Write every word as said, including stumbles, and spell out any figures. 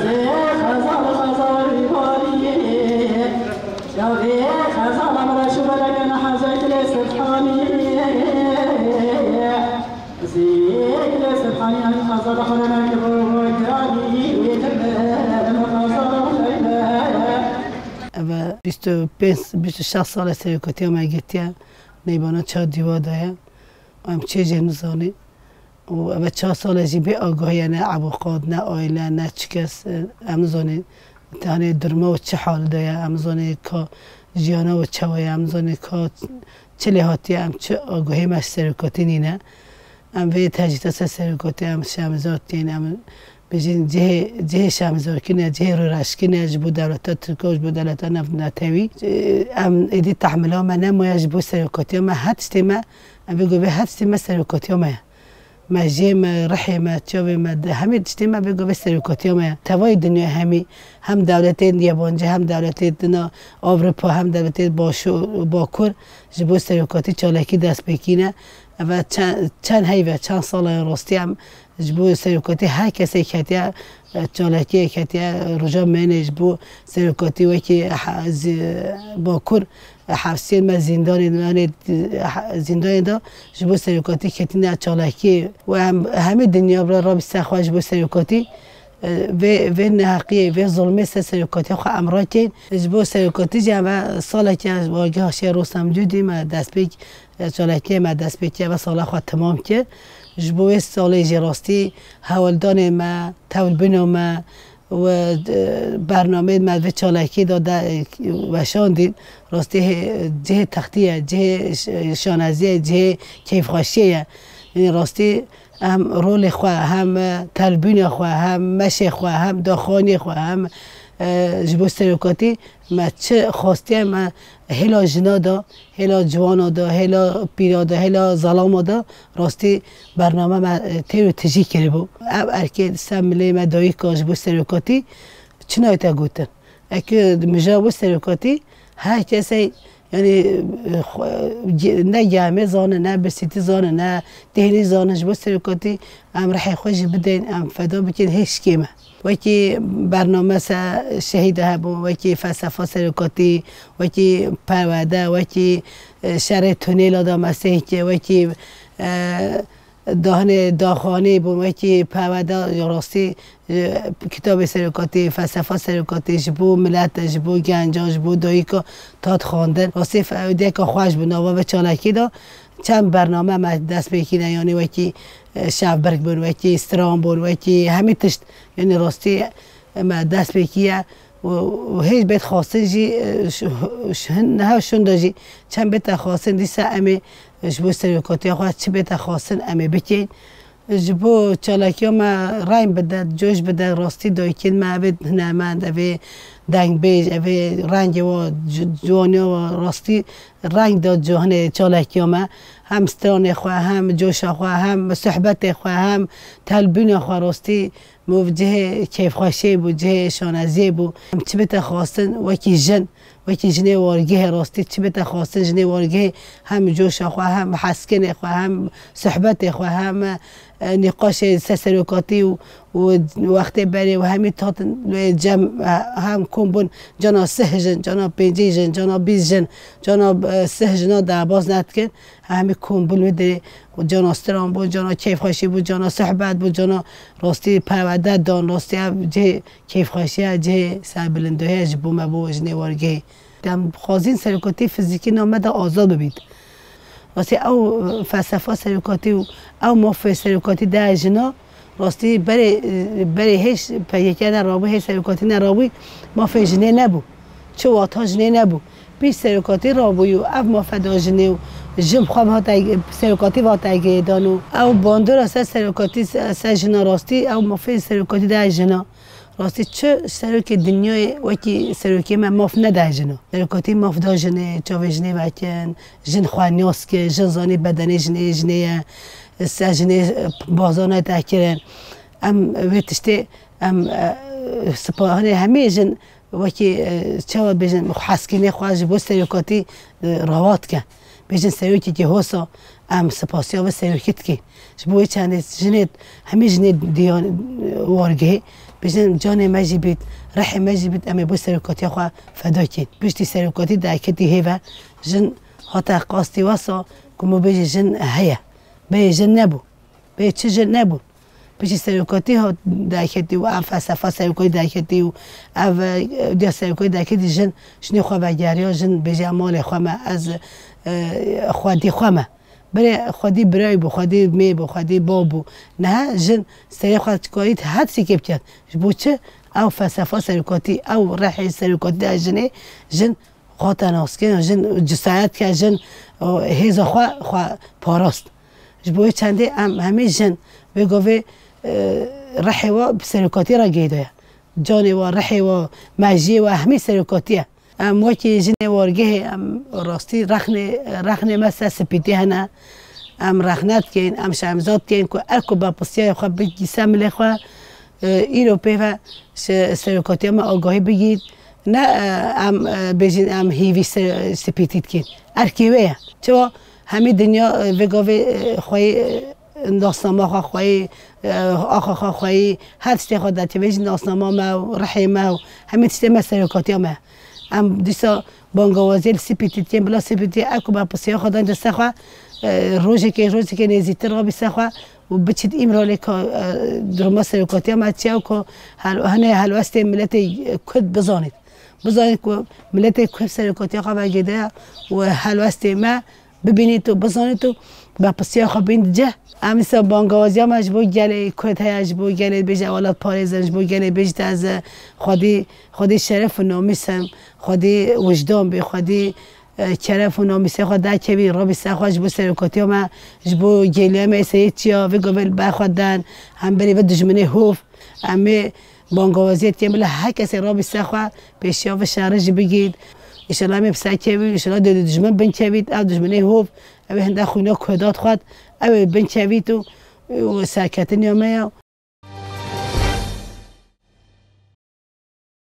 Eve bîst û pênc, bîst û şeş sal e serokatiya me girtiye, neybana çar dîwa daye. Em çê jê nizanî. Û eve çar sal e jî bê agahiya ne ewqat, ne aile, ne çi kes, e, em nizanî tenê durma û çi hal de ye, em nizanî ka jiyana û çawa ye, em nizanî ka çi lê hatiye, em çi agahî me ji serokatî nîne. Em vê tecrîta ser serokatî em şemizar tên, em bêjin cihê, cihê şemizarkirine, cihê rûreşkirine ji bo dewleta Tirka û ji bo dewleta navnetewî. Em êdî tehmila me nemaye ji bo serokatiya me, her tiştê me, em vê govê her tiştê me serokatiya me ye. Me jê me, rihê me, çavê me, di hemî tiştê me vê govê serokatiya me ye. Tevayê dinya hemî, hem dewletên yabancî, hem dewletê dina Ewropa, hem dewletê Başû-, Bakur ji bo serokatî çalakî dest pê kîne. Eve çend, çend heyve, çend sala ye rastî em ji bo serokatî her kesê ketiye, e, çalakiyê ketiye, e, roja meyênê ji bo serokatî wekî he-, zî-, Bakur, e, hefsiyên me zîndanê, yanê, e, he-, zîndanê de ji bo serokatî ketine çalakiyê. Û em hemî dinya bi rabî ser xwe ji bo serokatî. E, vê, vê neheqiyê, vê zulmê ser serokatiya xwe em rakin. Ji bo serokatî jî em ve salekî ez wargeha Şêx Rostam Cûdî me destpêk, e, çalakiyê me destpêkî eve sala xwe temam kir. Ji bo wê salê jî rastî hewldanê me, tewlbûna me û, e, bernameyê me vê çalakî de, de, e, weşandîn. Rastî hê, cihê textî ye, cihê ş-, şaneziyê, cihê keyfxweşiyê ye. Yanî rastî Em rolê xwe, hem telbûna xwe, hem meşê xwe, hem daxuyaniyê xwe, hem, e, ji bo serokatî me çi xwestiye, me hêla jina de, hêla ciwana de, hêla pîra de, hêla zelama de rastî bername me, e, têr û tijî kiribû. Ev erkê ser milê me dayîka ji bo serokatî çi nayête gotin? Eke mija bo serokatî her kesê, yanî, xwe, ge-, ne gemê zane, ne birsîtî zane, ne têhnî zane, ji bo serokatî em rihê xwe jî bidên, em feda bikin hê şikê me. Wekî bername se şehîda hebû, wekî felsefa serokatî, wekî perwerde, wekî, e, şerê tunêla da me sêkê, wekî, e, Dahanê daxuyanî bûn, wekî perwerde ya rastî, e, kitabê serokatî, felsefa serokatî ji bo milet, ji bo genca, ji bo dayika tat xwendin. Rastî fe-, deka xweş bû. Nava vê çalakî de çend bername me dest pê kîne, yanî wekî, e, şevbirk bûn, wekî stran bûn, wekî hemî tişt. Yanî rastî me dest pê kîye û, û hêj bêt xwestin jî, e, ş-, ş-, hin-, niha şûnda jî çend bête xwestin dîsa em ê, e, ji bo serokatiya xwe çi bête xwestin em ê bikên. Ji bo çalakiya me reng bide, coş bide, rastî dayikên me evê hunermend, evê dengbêj, evê rengê wa ci-, ciwaniya wa rastî reng da cihanê çalakiya me. Hem stranê xwe, hem coşa xwe, hem sohbetê xwe, hem telbûna xwe rastî Mov cihê keyfxweşiyê bû, cihê şaneziyê bû. Em çi bête xwestin wekî jin, wekî jinê wargehê rastî çi bête xwestin jinê wargehê hem coşa xwe, hem heskinê xwe, hem sohbetê xwe, hem, e, nîqaşê ser serokatî û, û wextê berê û hemî tatin wê cem, e, hem kom bûn cana sih jin, cana pêncî jin, cana bîst jin, cana, e, sih jina derbas nedikin. Hemî kom bûn wê derê û cana stran bûn, cana keyfxweşî bû, cana sohbet bû, cana rastî perwerde dan, rastî ev cihê keyfxweşiye, cihê serbilindohiye ji bo me, bo jinê wargehê. Em dixwazîn serokatî fizîkî nav me de azad bibît. Rastî ew felsefa serokatî û ew mafê serokatî de jina, rastî berê, berê hêj P K K ne rabû, hê serokatî ne rabû, mafê jinê nebû. Çi wata jinê nebû. Pîş serokatî rabû û ev mafeda jinê û jin xwe hate, serokatî hate girêdan û ew bandora ser serokatî, ser jina rastî, ew mafê serokatî de jina. Rastî çi serokê dinyayê wekî serokê me maf nede jina. Serokatî maf da jinê, çavê jinê vekin, jin xwe nas ke, jin zanî bedenê jinê, jinê ye, ser jinê, e, baza nayête kirin. Em vê tiştê, em, e, spa-, hanê hemî jin wekî, e, çawa bêjin, heskînê xwe ji bo serokatî, e, rewat ke. Bêjin serokekî hosa, em spasiya vê serokî dikê. Ji bo wê çendê jinê, hemî jinê diyan, e, wargehê, Bêjin canê me jî bît, rihê me jî bît, em ê bo serokatiya xwe feda kên. Piştî serokatî derketî hêve, jin hate qastî wesa ku min bêjî jin heye. Bê jin nebû. Bê çi jin nebû. Piştî serokatî hat derketî û ev felsefa serokatî derketî û ev, e, diya serokatî derketî jin, jinê xwe vegeriya, jin bêje malê xwe me, ez, e, xwedî xwe me. Birê xwedî birayî bû, xwedî mê bû, xwedî bav bû. Niha jin serê xwe çikarît her tiştekê bikin. Ji bo çi? Ew felsefa serokatî, ew rihê serokatî de jinê, jin xwe te nas kirin, jin cesayet ke, jin, o, hêza xwe, xwe parast. Ji bo wê çendê em hemî jin vê govê, e, rihê we bi serokatî re gêdaye. Canê we, rihê we, mejiyê we hemî serokatî ye. Em wekî jinê wargehê em rastî rexnê, rexnê me ser spîtî hene. Em rexne dikeyn, em şemza dikeyn ku er ku berpirsiya xwe bigîse milê xwe, e, îro pê ve se-, serokatiya me agahî bigît. Ne, e, em, e, bêjin em hîvî se-, spîtî dikeyn. Erkê wê ye. Çawa hemî dinya, e, vê gavê, e, xweyî, e, nasnama xwe xweyî, e, axa xwe xweyî, her tiştê xwe dertî vê jî nasnama me û rihê me û hemî tiştê me serokatiya me. Em dîsa bangawaziyê li spîtî dikên, bila spîtî ew ku berpirsiya xwe dan deste xwe, e, rojekê, rojekê nêzîktir rabî ser xwe û biçît Îmralê ka, e, duruma serokatiya me çi ye û ku hel-, hene helwestê miletê Kurd bizanît. Bizanît ku miletê Kurd serokatiya xwe vegêdaya û helwestê me bibînît û bizanît û berpirsiya xwe bînît cih. Em îsa bangawaziya me ji bo gelê Kurd heye, ji bo gelê bêje welatparêz in, ji bo gelê bêjît ez, e, xwedî, xwedî şeref û namîs im, xwedî wijdan bê, xwedî, e, şeref û namîsê xwe derkevî, rabî ser xwe ji bo serokatiya me, ji bo gêliya me êseyê çiya, vê govê li ber xwe den, hemberî vê dijminê hov, em ê bangawaziyê dikên bila her kesê rabî ser xwe, pêşiya vê şerê jî bigît. Îşellah em ê bi ser kevî, îşellah dê dijmin bin kevît, ev dijminê hov, ew ê hinde xwîna Kurda dixwet, ew ê bin kevît û, û serketiniya me ya.